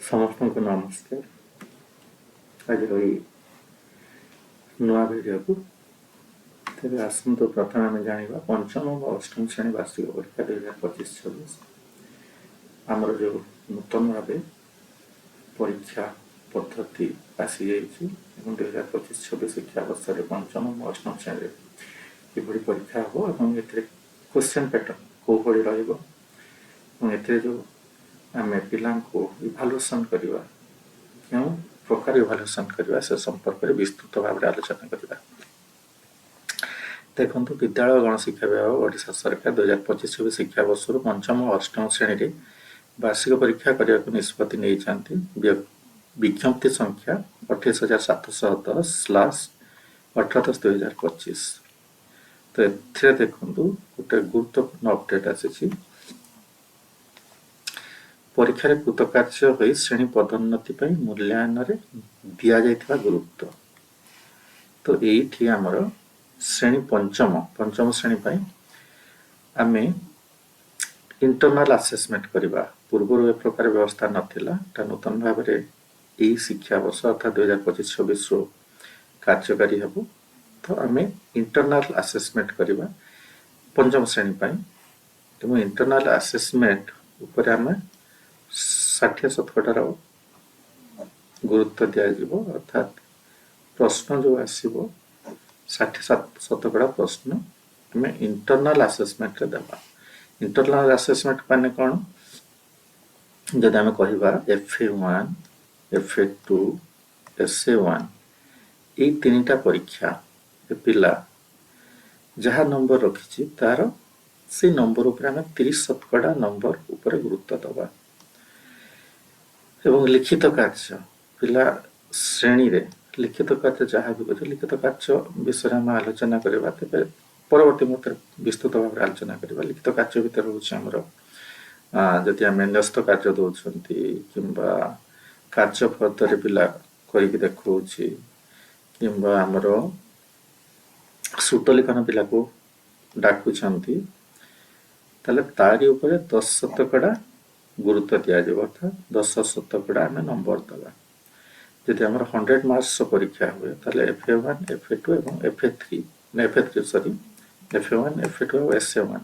ସମସ୍ତଙ୍କୁ ନମସ୍କାର। ଆଜିର ଏଇ ନୂଆ ଭିଡ଼ିଓକୁ। ତେବେ ଆସନ୍ତୁ, ପ୍ରଥମେ ଆମେ ଜାଣିବା ପଞ୍ଚମ ବା ଅଷ୍ଟମ ଶ୍ରେଣୀ ବାର୍ଷିକ ପରୀକ୍ଷା 2025-26, ଆମର ଯେଉଁ ନୂତନ ଭାବେ ପରୀକ୍ଷା ପଦ୍ଧତି ଆସିଯାଇଛି ଏବଂ 2025-26 ଶିକ୍ଷାବର୍ଷରେ ପଞ୍ଚମ ଓ ଅଷ୍ଟମ ଶ୍ରେଣୀରେ କିଭଳି ପରୀକ୍ଷା ହେବ ଏବଂ ଏଥିରେ କ୍ୱେଶ୍ଚନ୍ ପ୍ୟାଟର୍ନ କେଉଁଭଳି ରହିବ ଏବଂ ଏଥିରେ ଯେଉଁ ଆମେ ପିଲାଙ୍କୁ ଇଭାଲୁଏସନ୍ କରିବା, କେଉଁ ପ୍ରକାର ଇଭାଲୁଏସନ୍ କରିବା, ସେ ସମ୍ପର୍କରେ ବିସ୍ତୃତ ଭାବରେ ଆଲୋଚନା କରିବା। ଦେଖନ୍ତୁ, ବିଦ୍ୟାଳୟ ଗଣଶିକ୍ଷା ବିଭାଗ, ଓଡ଼ିଶା ସରକାର 2025-26 ଶିକ୍ଷାବର୍ଷରୁ ପଞ୍ଚମ ଓ ଅଷ୍ଟମ ଶ୍ରେଣୀରେ ବାର୍ଷିକ ପରୀକ୍ଷା କରିବାକୁ ନିଷ୍ପତ୍ତି ନେଇଛନ୍ତି। ବିଜ୍ଞପ୍ତି ସଂଖ୍ୟା 28710/18/2025। ତ ଏଥିରେ ଦେଖନ୍ତୁ, ଗୋଟେ ଗୁରୁତ୍ୱପୂର୍ଣ୍ଣ ଅପଡେଟ୍ ଆସିଛି। ପରୀକ୍ଷାରେ କୃତକାର୍ଯ୍ୟ ହୋଇ ଶ୍ରେଣୀ ପଦୋନ୍ନତି ପାଇଁ ମୂଲ୍ୟାୟନରେ ଦିଆଯାଇଥିବା ଗୁରୁତ୍ୱ। ତ ଏଇଠି ଆମର ଶ୍ରେଣୀ ପଞ୍ଚମ ଶ୍ରେଣୀ ପାଇଁ ଆମେ ଇଣ୍ଟରନାଲ ଆସେସମେଣ୍ଟ କରିବା। ପୂର୍ବରୁ ଏ ପ୍ରକାର ବ୍ୟବସ୍ଥା ନଥିଲା। ଏଟା ନୂତନ ଭାବରେ ଏଇ ଶିକ୍ଷାବର୍ଷ ଅର୍ଥାତ୍ 2025-26ରୁ କାର୍ଯ୍ୟକାରୀ ହେବ। ତ ଆମେ ଇଣ୍ଟରନାଲ ଆସେସମେଣ୍ଟ କରିବା ପଞ୍ଚମ ଶ୍ରେଣୀ ପାଇଁ ଏବଂ ଇଣ୍ଟରନାଲ ଆସେସମେଣ୍ଟ ଉପରେ ଆମେ 60 ଶତକଡ଼ାର ଗୁରୁତ୍ୱ ଦିଆଯିବ। ଅର୍ଥାତ୍ ପ୍ରଶ୍ନ ଯେଉଁ ଆସିବ, 60 ଶତକଡ଼ା ପ୍ରଶ୍ନ ଆମେ ଇଣ୍ଟରନାଲ ଆସେସମେଣ୍ଟରେ ଦେବା। ଇଣ୍ଟରନାଲ ଆସେସମେଣ୍ଟ ମାନେ କ'ଣ? ଯଦି ଆମେ କହିବା, FA 1, FA 2, SA 1, ଏଇ ତିନିଟା ପରୀକ୍ଷା ପିଲା ଯାହା ନମ୍ବର ରଖିଛି, ତାର ସେଇ ନମ୍ବର ଉପରେ ଆମେ 30 ଶତକଡ଼ା ନମ୍ବର ଉପରେ ଗୁରୁତ୍ୱ ଦେବା। ଏବଂ ଲିଖିତ କାର୍ଯ୍ୟ, ପିଲା ଶ୍ରେଣୀରେ ଲିଖିତ କାର୍ଯ୍ୟ ଯାହା ବି କରୁଛି, ଲିଖିତ କାର୍ଯ୍ୟ ବିଷୟରେ ଆମେ ଆଲୋଚନା କରିବା। ତେବେ ପରବର୍ତ୍ତୀ ମୁହୂର୍ତ୍ତରେ ବିସ୍ତୃତ ଭାବରେ ଆଲୋଚନା କରିବା। ଲିଖିତ କାର୍ଯ୍ୟ ଭିତରେ ରହୁଛି ଆମର, ଯଦି ଆମେ ନ୍ୟସ୍ତ କାର୍ଯ୍ୟ ଦେଉଛନ୍ତି କିମ୍ବା କାର୍ଯ୍ୟ ଫର୍ଦ୍ଦରେ ପିଲା କରିକି ଦେଖାଉଛି କିମ୍ବା ଆମର ଶ୍ରୁତଲିଖନ ପିଲାକୁ ଡାକୁଛନ୍ତି, ତାହେଲେ ତାରି ଉପରେ 10 ଶତକଡ଼ା ଗୁରୁତ୍ୱ ଦିଆଯିବ। ଅର୍ଥାତ୍ 10 ଶତକଡ଼ା ଆମେ ନମ୍ବର ଦେବା। ଯଦି ଆମର 100 ମାର୍କସ ପରୀକ୍ଷା ହୁଏ, ତାହେଲେ FA 1, FA 2 ଏବଂ FA 3, FA 3, sorry, FA 1, FA 2 ଆଉ SA 1,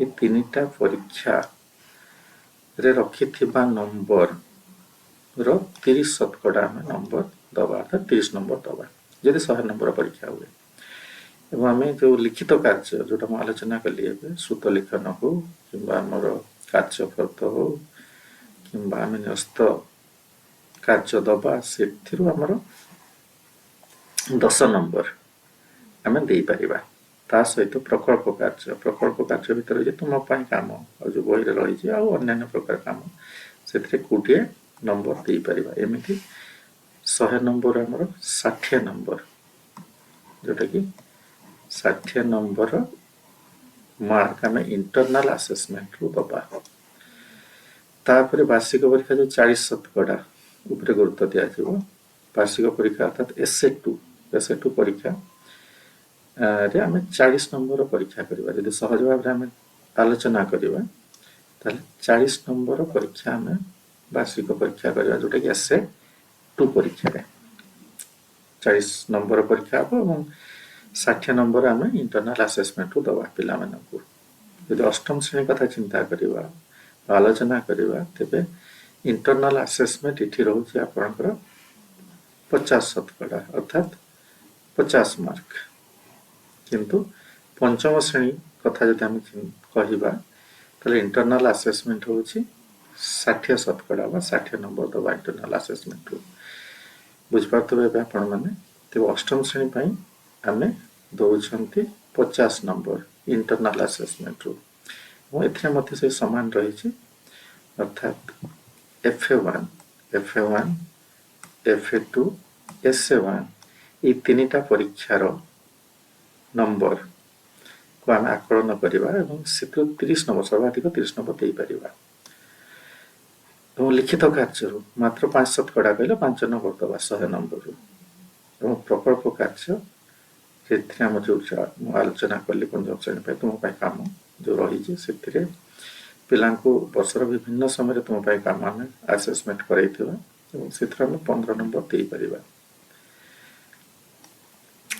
ଏ ତିନିଟା ପରୀକ୍ଷାରେ ରଖିଥିବା ନମ୍ବରର 30 ଶତକଡ଼ା ଆମେ ନମ୍ବର ଦେବା, ଅର୍ଥାତ୍ 30 ନମ୍ବର ଦେବା ଯଦି 100 ନମ୍ବର ପରୀକ୍ଷା ହୁଏ। ଏବଂ ଆମେ ଯେଉଁ ଲିଖିତ କାର୍ଯ୍ୟ ଯେଉଁଟା ମୁଁ ଆଲୋଚନା କଲି ଏବେ, ଶ୍ରୁତ ଲିଖନ ହଉ କିମ୍ବା ଆମର କାର୍ଯ୍ୟ ଫର୍ଦ୍ଦ ହଉ କିମ୍ବା ଆମେ ନ୍ୟସ୍ତ କାର୍ଯ୍ୟ ଦେବା, ସେଥିରୁ ଆମର 10 ନମ୍ବର ଆମେ ଦେଇପାରିବା। ତା ସହିତ ପ୍ରକଳ୍ପ କାର୍ଯ୍ୟ। ପ୍ରକଳ୍ପ କାର୍ଯ୍ୟ ଭିତରେ ଯେ ତୁମ ପାଇଁ କାମ ଆଉ ଯେଉଁ ବହିରେ ରହିଛି ଆଉ ଅନ୍ୟାନ୍ୟ ପ୍ରକାର କାମ, ସେଥିରେ 20 ନମ୍ବର ଦେଇପାରିବା। ଏମିତି 100 ନମ୍ବର ଆମର 60 ନମ୍ବର, ଯେଉଁଟାକି 60 ନମ୍ବର ମାର୍କ ଆମେ ଇଣ୍ଟରନାଲ ଆସେସମେଣ୍ଟରୁ ଦେବା। ତାପରେ ବାର୍ଷିକ ପରୀକ୍ଷା ଯେଉଁ 40 ଶତକଡ଼ା ଉପରେ ଗୁରୁତ୍ୱ ଦିଆଯିବ, ବାର୍ଷିକ ପରୀକ୍ଷା ଅର୍ଥାତ୍ SA 2। SA 2 ପରୀକ୍ଷା ରେ ଆମେ 40 ନମ୍ବର ପରୀକ୍ଷା କରିବା। ଯଦି ସହଜ ଭାବରେ ଆମେ ଆଲୋଚନା କରିବା, ତାହେଲେ 40 ନମ୍ବର ପରୀକ୍ଷା ଆମେ ବାର୍ଷିକ ପରୀକ୍ଷା କରିବା, ଯେଉଁଟାକି SA 2 ପରୀକ୍ଷାରେ 40 ନମ୍ବର ପରୀକ୍ଷା ହେବ ଏବଂ 60 ନମ୍ବର ଆମେ ଇଣ୍ଟରନାଲ ଆସେସମେଣ୍ଟରୁ ଦେବା ପିଲାମାନଙ୍କୁ। ଯଦି ଅଷ୍ଟମ ଶ୍ରେଣୀ କଥା ଚିନ୍ତା କରିବା ବା ଆଲୋଚନା କରିବା, ତେବେ ଇଣ୍ଟରନାଲ ଆସେସମେଣ୍ଟ ଏଠି ରହୁଛି ଆପଣଙ୍କର 50 ଶତକଡ଼ା, ଅର୍ଥାତ୍ 50 ମାର୍କ। କିନ୍ତୁ ପଞ୍ଚମ ଶ୍ରେଣୀ କଥା ଯଦି ଆମେ କହିବା, ତାହେଲେ ଇଣ୍ଟରନାଲ ଆସେସମେଣ୍ଟ ହେଉଛି 60 ଶତକଡ଼ା ବା 60 ନମ୍ବର ଦେବା ଇଣ୍ଟରନାଲ ଆସେସମେଣ୍ଟରୁ। ବୁଝିପାରୁଥିବେ ଏବେ ଆପଣମାନେ। ତେବେ ଅଷ୍ଟମ ଶ୍ରେଣୀ ପାଇଁ ଆମେ ଦେଉଛନ୍ତି 50 ନମ୍ବର ଇଣ୍ଟରନାଲ ଆସେସମେଣ୍ଟରୁ ଏବଂ ଏଥିରେ ମଧ୍ୟ ସେଇ ସମାନ ରହିଛି। ଅର୍ଥାତ୍ FA 1, FA 1, FA 2, SA 1, ଏଇ ତିନିଟା ପରୀକ୍ଷାର ନମ୍ବରକୁ ଆମେ ଆକଳନ କରିବା ଏବଂ ସେଥିରୁ 30 ନମ୍ବର, ସର୍ବାଧିକ 30 ନମ୍ବର ଦେଇପାରିବା। ଏବଂ ଲିଖିତ କାର୍ଯ୍ୟରୁ ମାତ୍ର 5 ଶତକଡ଼ା କହିଲେ 5 ନମ୍ବର ଦେବା 100 ନମ୍ବରରୁ। ଏବଂ ପ୍ରକଳ୍ପ କାର୍ଯ୍ୟ, ସେଥିରେ ଆମର ଯେଉଁ ମୁଁ ଆଲୋଚନା କଲି, ପଞ୍ଚମ ଶ୍ରେଣୀ ପାଇଁ ତୁମ ପାଇଁ କାମ ଯେଉଁ ରହିଛି, ସେଥିରେ ପିଲାଙ୍କୁ ବର୍ଷର ବିଭିନ୍ନ ସମୟରେ ତୁମ ପାଇଁ କାମ ଆମେ ଆସେସମେଣ୍ଟ କରାଇଥିବା ଏବଂ ସେଥିରୁ ଆମେ 15 ନମ୍ବର ଦେଇପାରିବା।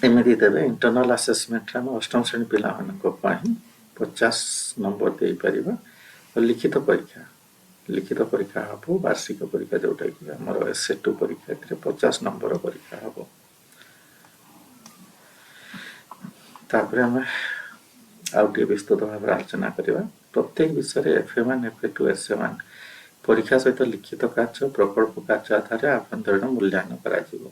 ଏମିତି ଦେବେ ଇଣ୍ଟରନାଲ ଆସେସମେଣ୍ଟରେ ଆମେ ଅଷ୍ଟମ ଶ୍ରେଣୀ ପିଲାମାନଙ୍କ ପାଇଁ 50 ନମ୍ବର ଦେଇପାରିବା। ଲିଖିତ ପରୀକ୍ଷା, ଲିଖିତ ପରୀକ୍ଷା ହେବ ବାର୍ଷିକ ପରୀକ୍ଷା ଯେଉଁଟାକି ଆମର SA2 ପରୀକ୍ଷା, ଏଥିରେ 50 ନମ୍ବର ପରୀକ୍ଷା ହେବ। ତାପରେ ଆମେ ଆଉ ଟିକେ ବିସ୍ତୃତ ଭାବରେ ଆଲୋଚନା କରିବା। ପ୍ରତ୍ୟେକ ବିଷୟରେ FA1, FA2, SA1 ପରୀକ୍ଷା ସହିତ ଲିଖିତ କାର୍ଯ୍ୟ, ପ୍ରକଳ୍ପ କାର୍ଯ୍ୟ ଆଧାରରେ ଆଭ୍ୟନ୍ତରୀଣ ମୂଲ୍ୟାୟନ କରାଯିବ।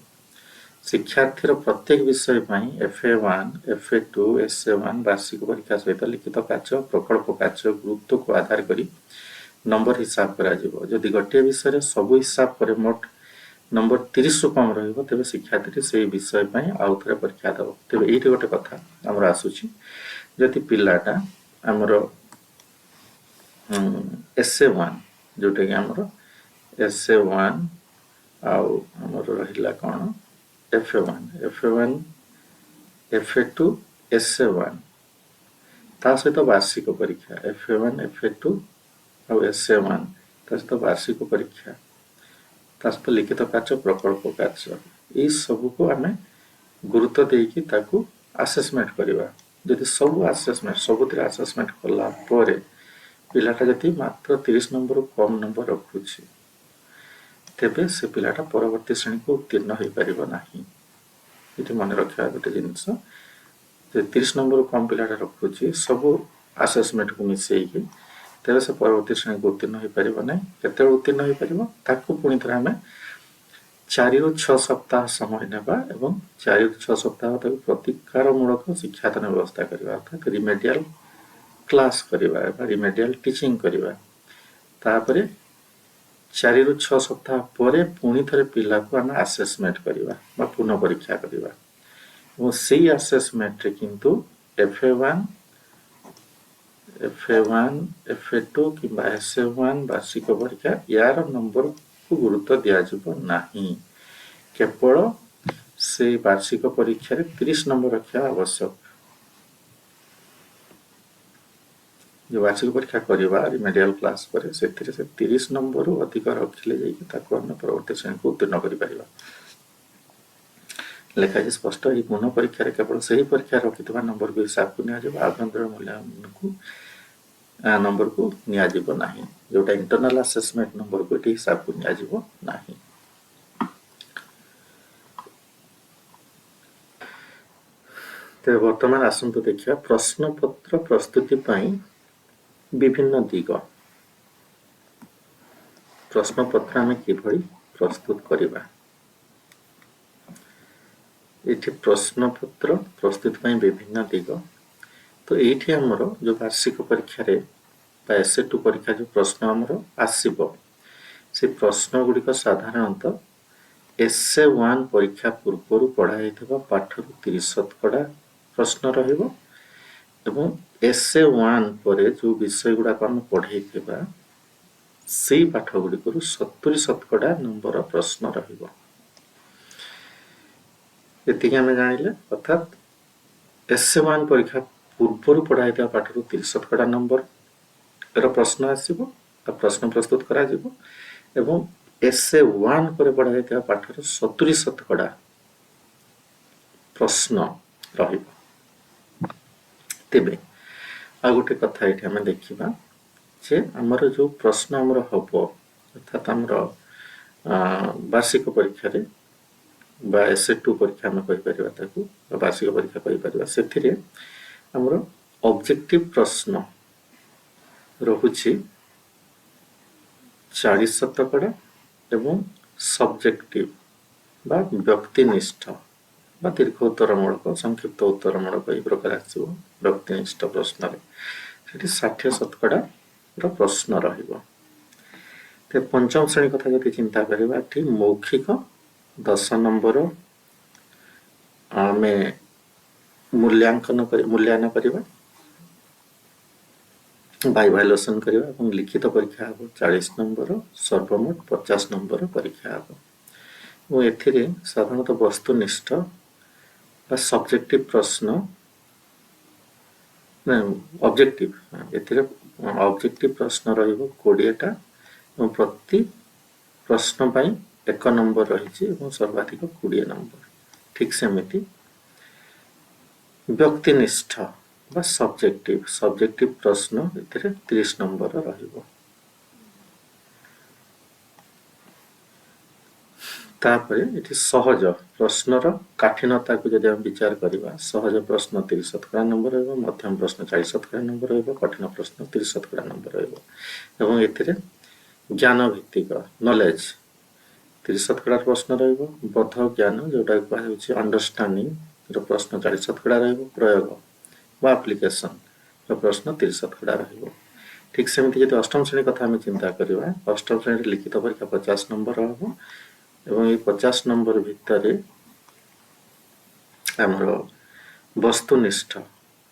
ଶିକ୍ଷାର୍ଥୀର ପ୍ରତ୍ୟେକ ବିଷୟ ପାଇଁ FA1, FA2, SA1 ବାର୍ଷିକ ପରୀକ୍ଷା ସହିତ ଲିଖିତ କାର୍ଯ୍ୟ, ପ୍ରକଳ୍ପ କାର୍ଯ୍ୟ ଗୁରୁତ୍ୱକୁ ଆଧାର କରି ନମ୍ବର ହିସାବ କରାଯିବ। ଯଦି ଗୋଟିଏ ବିଷୟରେ ସବୁ ହିସାବ ପରେ ମୋଟ ନମ୍ବର 30ରୁ କମ୍ ରହିବ, ତେବେ ଶିକ୍ଷାର୍ଥୀଟି ସେଇ ବିଷୟ ପାଇଁ ଆଉ ଥରେ ପରୀକ୍ଷା ଦେବ। ତେବେ ଏଇଠି ଗୋଟେ କଥା ଆମର ଆସୁଛି, ଯଦି ପିଲାଟା ଆମର SA1, ଯେଉଁଟାକି ଆମର SA1 ଆଉ ଆମର ରହିଲା କ'ଣ FA1, FA1, FA2, SA1, ତା ସହିତ ବାର୍ଷିକ ପରୀକ୍ଷା FA1, FA2 ଆଉ SA1, ତା ସହିତ ବାର୍ଷିକ ପରୀକ୍ଷା, ତା ସହିତ ଲିଖିତ କାର୍ଯ୍ୟ, ପ୍ରକଳ୍ପ କାର୍ଯ୍ୟ, ଏଇ ସବୁକୁ ଆମେ ଗୁରୁତ୍ୱ ଦେଇକି ତାକୁ ଆସେସମେଣ୍ଟ କରିବା। ଯଦି ସବୁ ଆସେସମେଣ୍ଟ, ସବୁଥିରେ ଆସେସମେଣ୍ଟ କଲା ପରେ ପିଲାଟା ଯଦି ମାତ୍ର 30 ନମ୍ବରରୁ କମ୍ ନମ୍ବର ରଖୁଛି, ତେବେ ସେ ପିଲାଟା ପରବର୍ତ୍ତୀ ଶ୍ରେଣୀକୁ ଉତ୍ତୀର୍ଣ୍ଣ ହୋଇପାରିବ ନାହିଁ। ଏଠି ମନେ ରଖିବା ଗୋଟେ ଜିନିଷ, ଯଦି 30 ନମ୍ବରରୁ କମ୍ ପିଲାଟା ରଖୁଛି ସବୁ ଆସେସମେଣ୍ଟକୁ ମିଶେଇକି, ତେବେ ସେ ପରବର୍ତ୍ତୀ ଶ୍ରେଣୀକୁ ଉତ୍ତୀର୍ଣ୍ଣ ହୋଇପାରିବ ନାହିଁ। କେତେବେଳେ ଉତ୍ତୀର୍ଣ୍ଣ ହୋଇପାରିବ? ତାକୁ ପୁଣି ଥରେ ଆମେ 4ରୁ 6 ସପ୍ତାହ ସମୟ ନେବା ଏବଂ 4ରୁ 6 ସପ୍ତାହ ତାକୁ ପ୍ରତିକାରମୂଳକ ଶିକ୍ଷାଦାନ ବ୍ୟବସ୍ଥା କରିବା, ଅର୍ଥାତ୍ ରିମେଡ଼ିଆଲ କ୍ଲାସ୍ କରିବା ବା ରିମେଡ଼ିଆଲ ଟିଚିଂ କରିବା। ତାପରେ 4ରୁ 6 ସପ୍ତାହ ପରେ ପୁଣି ଥରେ ପିଲାକୁ ଆମେ ଆସେସମେଣ୍ଟ କରିବା ବା ପୁନଃ ପରୀକ୍ଷା କରିବା ଏବଂ ସେଇ ଆସେସମେଣ୍ଟରେ କିନ୍ତୁ FA1, FA1, FA2 କିମ୍ବା SA1 ବାର୍ଷିକ ପରୀକ୍ଷା, ୟାର ନମ୍ବରକୁ ଗୁରୁତ୍ୱ ଦିଆଯିବ ନାହିଁ। କେବଳ ସେଇ ବାର୍ଷିକ ପରୀକ୍ଷାରେ 30 ନମ୍ବର ରଖିବା ଆବଶ୍ୟକ। ଯେଉଁ ବାର୍ଷିକ ପରୀକ୍ଷା କରିବା ରିମେଡ଼ିଆଲ କ୍ଲାସ୍ ପରେ, ସେଥିରେ ସେ 30 ନମ୍ବରରୁ ଅଧିକ ରଖିଲେ ଯାଇକି ତାକୁ ଆମେ ପରବର୍ତ୍ତୀ ଶ୍ରେଣୀକୁ ଉତ୍ତୀର୍ଣ୍ଣ କରିପାରିବା। ଲେଖାଯାଇଛି ସ୍ପଷ୍ଟ, ଏହି ପୁନଃ ପରୀକ୍ଷାରେ କେବଳ ସେହି ପରୀକ୍ଷାରେ ରଖିଥିବା ନମ୍ବରକୁ ହିସାବକୁ ନିଆଯିବ, ଆଭ୍ୟନ୍ତରୀଣ ମୂଲ୍ୟାୟନକୁ ନମ୍ବରକୁ ନିଆଯିବ ନାହିଁ। ଯେଉଁଟା ଇଣ୍ଟରନାଲ ଆସେସମେଣ୍ଟ ନମ୍ବରକୁ ଏଠି ହିସାବକୁ ନିଆଯିବ ନାହିଁ। ତେବେ ବର୍ତ୍ତମାନ ଆସନ୍ତୁ ଦେଖିବା ପ୍ରଶ୍ନପତ୍ର ପ୍ରସ୍ତୁତି ପାଇଁ ବିଭିନ୍ନ ଦିଗ। ପ୍ରଶ୍ନପତ୍ର ଆମେ କିଭଳି ପ୍ରସ୍ତୁତ କରିବା? ଏଠି ପ୍ରଶ୍ନପତ୍ର ପ୍ରସ୍ତୁତି ପାଇଁ ବିଭିନ୍ନ ଦିଗ। ତ ଏଇଠି ଆମର ଯେଉଁ ବାର୍ଷିକ ପରୀକ୍ଷାରେ ବା SA2 ପରୀକ୍ଷା ଯେଉଁ ପ୍ରଶ୍ନ ଆମର ଆସିବ, ସେ ପ୍ରଶ୍ନ ଗୁଡ଼ିକ ସାଧାରଣତଃ SA1 ପରୀକ୍ଷା ପୂର୍ବରୁ ପଢ଼ା ଯାଇଥିବା ପାଠରୁ 30% ପ୍ରଶ୍ନ ରହିବ ଏବଂ SA1 ପରେ ଯେଉଁ ବିଷୟ ଗୁଡ଼ାକ ଆମେ ପଢ଼େଇଥିବା ସେଇ ପାଠ ଗୁଡ଼ିକରୁ 70% ନମ୍ବର ପ୍ରଶ୍ନ ରହିବ। ଏତିକି ଆମେ ଜାଣିଲେ, ଅର୍ଥାତ୍ SA1 ପରୀକ୍ଷା ପୂର୍ବରୁ ପଢ଼ା ଯାଇଥିବା ପାଠରୁ 30% ନମ୍ବରର ପ୍ରଶ୍ନ ଆସିବ ବା ପ୍ରଶ୍ନ ପ୍ରସ୍ତୁତ କରାଯିବ ଏବଂ SA1 ପରେ ପଢ଼ା ଯାଇଥିବା ପାଠର 70% ପ୍ରଶ୍ନ ରହିବ। ତେବେ ଆଉ ଗୋଟେ କଥା ଏଇଠି ଆମେ ଦେଖିବା ଯେ ଆମର ଯେଉଁ ପ୍ରଶ୍ନ ଆମର ହବ, ଅର୍ଥାତ୍ ଆମର ବାର୍ଷିକ ପରୀକ୍ଷାରେ ବା SA2 ପରୀକ୍ଷା ଆମେ କହିପାରିବା ତାକୁ, ବା ବାର୍ଷିକ ପରୀକ୍ଷା କହିପାରିବା, ସେଥିରେ ଆମର ଅବଜେକ୍ଟିଭ ପ୍ରଶ୍ନ ରହୁଛି 40% ଏବଂ ସବଜେକ୍ଟିଭ ବା ବ୍ୟକ୍ତିନିଷ୍ଠ ବା ଦୀର୍ଘ ଉତ୍ତରମୂଳକ, ସଂକ୍ଷିପ୍ତ ଉତ୍ତରମୂଳକ ଏହି ପ୍ରକାର ଆସିବ ବ୍ୟକ୍ତିନିଷ୍ଠ ପ୍ରଶ୍ନରେ, ସେଠି 60%ର ପ୍ରଶ୍ନ ରହିବ। ତେବେ ପଞ୍ଚମ ଶ୍ରେଣୀ କଥା ଯଦି ଚିନ୍ତା କରିବା, ଏଠି ମୌଖିକ 10 ନମ୍ବର ଆମେ ମୂଲ୍ୟାଙ୍କନ କରି ମୂଲ୍ୟାୟନ କରିବା ବା ଇଭାଲୁଏସନ୍ କରିବା ଏବଂ ଲିଖିତ ପରୀକ୍ଷା ହେବ 40 ନମ୍ବର, ସର୍ବମୋଟ 50 ନମ୍ବର ପରୀକ୍ଷା ହେବ। ଏବଂ ଏଥିରେ ସାଧାରଣତଃ ବସ୍ତୁନିଷ୍ଠ ବା ସବଜେକ୍ଟିଭ ପ୍ରଶ୍ନ, ଅବଜେକ୍ଟିଭ, ଏଥିରେ ଅବଜେକ୍ଟିଭ ପ୍ରଶ୍ନ ରହିବ 20ଟା ଏବଂ ପ୍ରତି ପ୍ରଶ୍ନ ପାଇଁ 1 ନମ୍ବର ରହିଛି ଏବଂ ସର୍ବାଧିକ 20 ନମ୍ବର। ଠିକ୍ ସେମିତି ବ୍ୟକ୍ତିନିଷ୍ଠ ବା ସବଜେକ୍ଟିଭ ପ୍ରଶ୍ନ ଏଥିରେ 30 ନମ୍ବର ରହିବ। ତାପରେ ଏଠି ସହଜ ପ୍ରଶ୍ନର କାଠିନତାକୁ ଯଦି ଆମେ ବିଚାର କରିବା, ସହଜ ପ୍ରଶ୍ନ 30% ନମ୍ବର ରହିବ, ମଧ୍ୟମ ପ୍ରଶ୍ନ 40% ନମ୍ବର ରହିବ, କଠିନ ପ୍ରଶ୍ନ 30% ନମ୍ବର ରହିବ। ଏବଂ ଏଥିରେ ଜ୍ଞାନ ଭିତ୍ତିକ ନଲେଜ 30% ପ୍ରଶ୍ନ ରହିବ, ବୋଧ ଜ୍ଞାନ ଯେଉଁଟାକୁ କୁହାଯାଉଛି ଅଣ୍ଡରଷ୍ଟାଣ୍ଡିଂର ପ୍ରଶ୍ନ 40% ରହିବ, ପ୍ରୟୋଗ ବା ଆପ୍ଲିକେସନର ପ୍ରଶ୍ନ 30% ରହିବ। ଠିକ୍ ସେମିତି ଯଦି ଅଷ୍ଟମ ଶ୍ରେଣୀ କଥା ଆମେ ଚିନ୍ତା କରିବା, ଅଷ୍ଟମ ଶ୍ରେଣୀରେ ଲିଖିତ ପରୀକ୍ଷା 50 ନମ୍ବର ହେବ ଏବଂ ଏଇ 50 ନମ୍ବର ଭିତରେ ଆମର ବସ୍ତୁନିଷ୍ଠ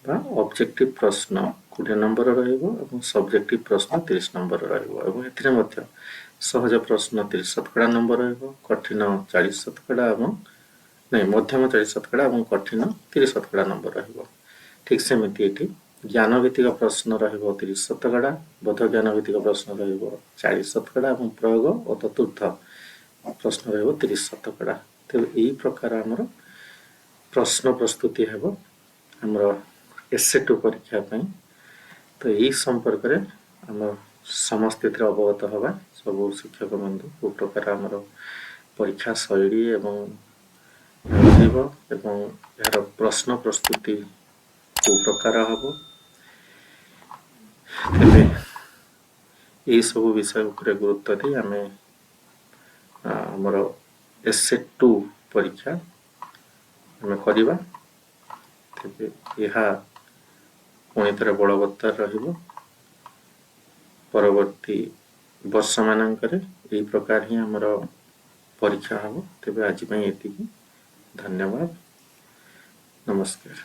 ବା ଅବଜେକ୍ଟିଭ ପ୍ରଶ୍ନ 20 ନମ୍ବର ରହିବ ଏବଂ ସବଜେକ୍ଟିଭ ପ୍ରଶ୍ନ 30 ନମ୍ବର ରହିବ। ଏବଂ ଏଥିରେ ମଧ୍ୟ ସହଜ ପ୍ରଶ୍ନ 30% ନମ୍ବର ରହିବ, କଠିନ 40% ଏବଂ ନାଇଁ ମଧ୍ୟମ 40% ଏବଂ କଠିନ 30% ନମ୍ବର ରହିବ। ଠିକ୍ ସେମିତି ଏଠି ଜ୍ଞାନଭିତ୍ତିକ ପ୍ରଶ୍ନ ରହିବ 30%, ବୋଧ ଜ୍ଞାନଭିତ୍ତିକ ପ୍ରଶ୍ନ ରହିବ 40% ଏବଂ ପ୍ରୟୋଗ ଓ ଚତୁର୍ଥ ପ୍ରଶ୍ନ ରହିବ 30%। ତେବେ ଏହି ପ୍ରକାର ଆମର ପ୍ରଶ୍ନ ପ୍ରସ୍ତୁତି ହେବ ଆମର SA2 ପରୀକ୍ଷା ପାଇଁ। ତ ଏହି ସମ୍ପର୍କରେ ଆମ ସମସ୍ତେ ଏଥିରେ ଅବଗତ ହେବା, ସବୁ ଶିକ୍ଷକ ବନ୍ଧୁ, କେଉଁ ପ୍ରକାର ଆମର ପରୀକ୍ଷା ଶୈଳୀ ଏବଂ ରହିବ ଏବଂ ଏହାର ପ୍ରଶ୍ନ ପ୍ରସ୍ତୁତି କେଉଁ ପ୍ରକାର ହେବ। ତେବେ ଏହିସବୁ ବିଷୟ ଉପରେ ଗୁରୁତ୍ୱ ଦେଇ ଆମେ ଆମର SA2 ପରୀକ୍ଷା ଆମେ କରିବା। ତେବେ ଏହା ପୁଣି ଥରେ ବଳବତ୍ତର ରହିବ ପରବର୍ତ୍ତୀ ବର୍ଷମାନଙ୍କରେ, ଏହି ପ୍ରକାର ହିଁ ଆମର ପରୀକ୍ଷା ହେବ। ତେବେ ଆଜି ପାଇଁ ଏତିକି, ଧନ୍ୟବାଦ, ନମସ୍କାର।